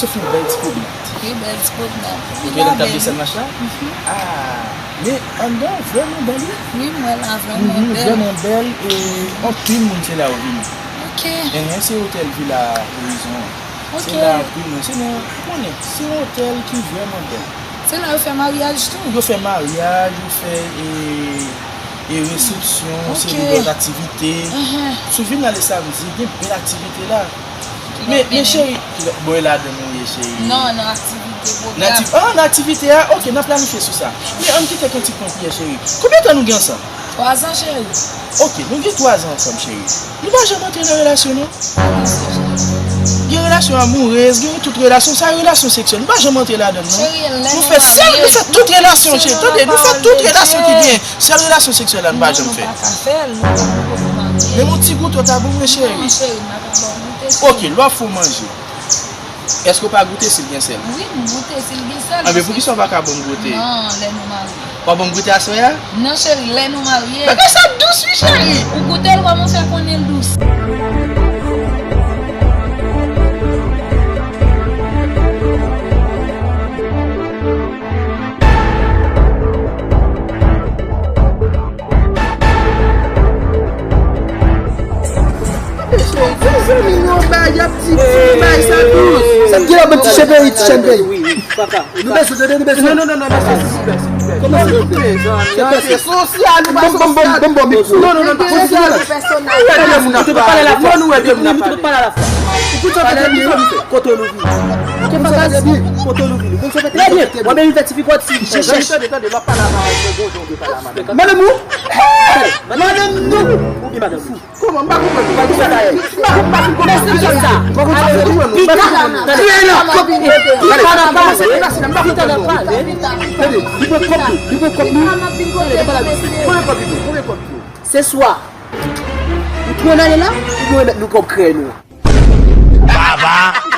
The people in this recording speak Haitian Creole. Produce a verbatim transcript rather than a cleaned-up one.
Se fè yon bèl ti pwomenad. Wi, bèl ti pwomenad. Ou te nan tab de sèl mach la? Ah, men anndan vrèman bèl, wi. Wi, m wè la vrèman bèl. Vrèman bèl, e anpil moun se la yo vini. Ok. Enhen, se otèl Villa Horizon an. Ok. Se la anpil moun, se nan, ou konnen, se yon otèl ki vrèman bèl. Se la yo fè maryaj tou? Yo fè maryaj, yo fè, e, e resepsyon, se de lòt aktivite. Si w vin la le samdi, gen bèl aktivite la. Men, men cheri, bon, e ladan nou ye, cheri. Non, nan aktivite, pwogram. Nan akti-, ah, nan aktivite a? Ok, n ap planifye sou sa. Men ann kite k yon ti pwen priyè, cheri. Konbyen tan nou gen ansanm? Twa zan, cheri. Ok, nou gen twa zan ansanm, cheri. Nou pa janm antre nan relasyon, non. Gen relasyon amourez, gen tout relasyon, sa relasyon seksyèl. Nou pa janm antre ladan l, non. Nou fè sèl, nou fè tout relasyon, cheri. Tande, nou fè tout relasyon ki gen. Sèl relasyon seksyèl la, nou pa janm fè. Men yon ti goute, w ta bon, mwen, cheri. Ok, lè w ap fè w manje, èske w pa goute si l gen sèl? Wi, m goute si l gen sèl. Anben, poukisa w pa ka ban m goute? Non, lè nou marye. W ap ban m goute aswè a? Non, cheri, lè nou marye. Bagay sa dous, wi, cheri. Ou goute l, w ap fè konnen l dous. Tande, cheri, di zanmi nou yon bagay, y ap di, di bagay sa dous. Sa k gen la, ban m ti chen peyi, ti chen peyi. Nou bezwen, tande, nou bezwen. Non, non, non, non, mesye, silvouplè, silvouplè. Kòman silvouplè? Se sosyal, nou pa sosyal. Ban m, ban m, ban m, ban m mikwo. Non, non, non, pa sosyal. Gade moun ap pale. Ou te pale la fwa. Nou wè de moun ap pale. Ou koute sa fè byen. Kote nou vini? Ou koute sa fè byen. Kote nou vini? Ou koute sa fè byen. Mwen menm, fè ti fi pòt si je chèche. Tande, tande, tande, lè w ap pale a madanm, bon, bon, bon, pale a madanm. Madanm ou? Madanm nou? Ou gen madanm ou? Kòman? M pa konprann. M pa konprann. M pa konprann. Mèsi, pita. M pa konprann. Pita. Pita nan pale. Pita nan pale. Tande, li pran kòb nou. Li pran kòb nou. Konbyen kòb li pran? Konbyen kòb li pran? Se swa. Ou twò nan ale la, ou mèt nou kòb krèy nou. Baba.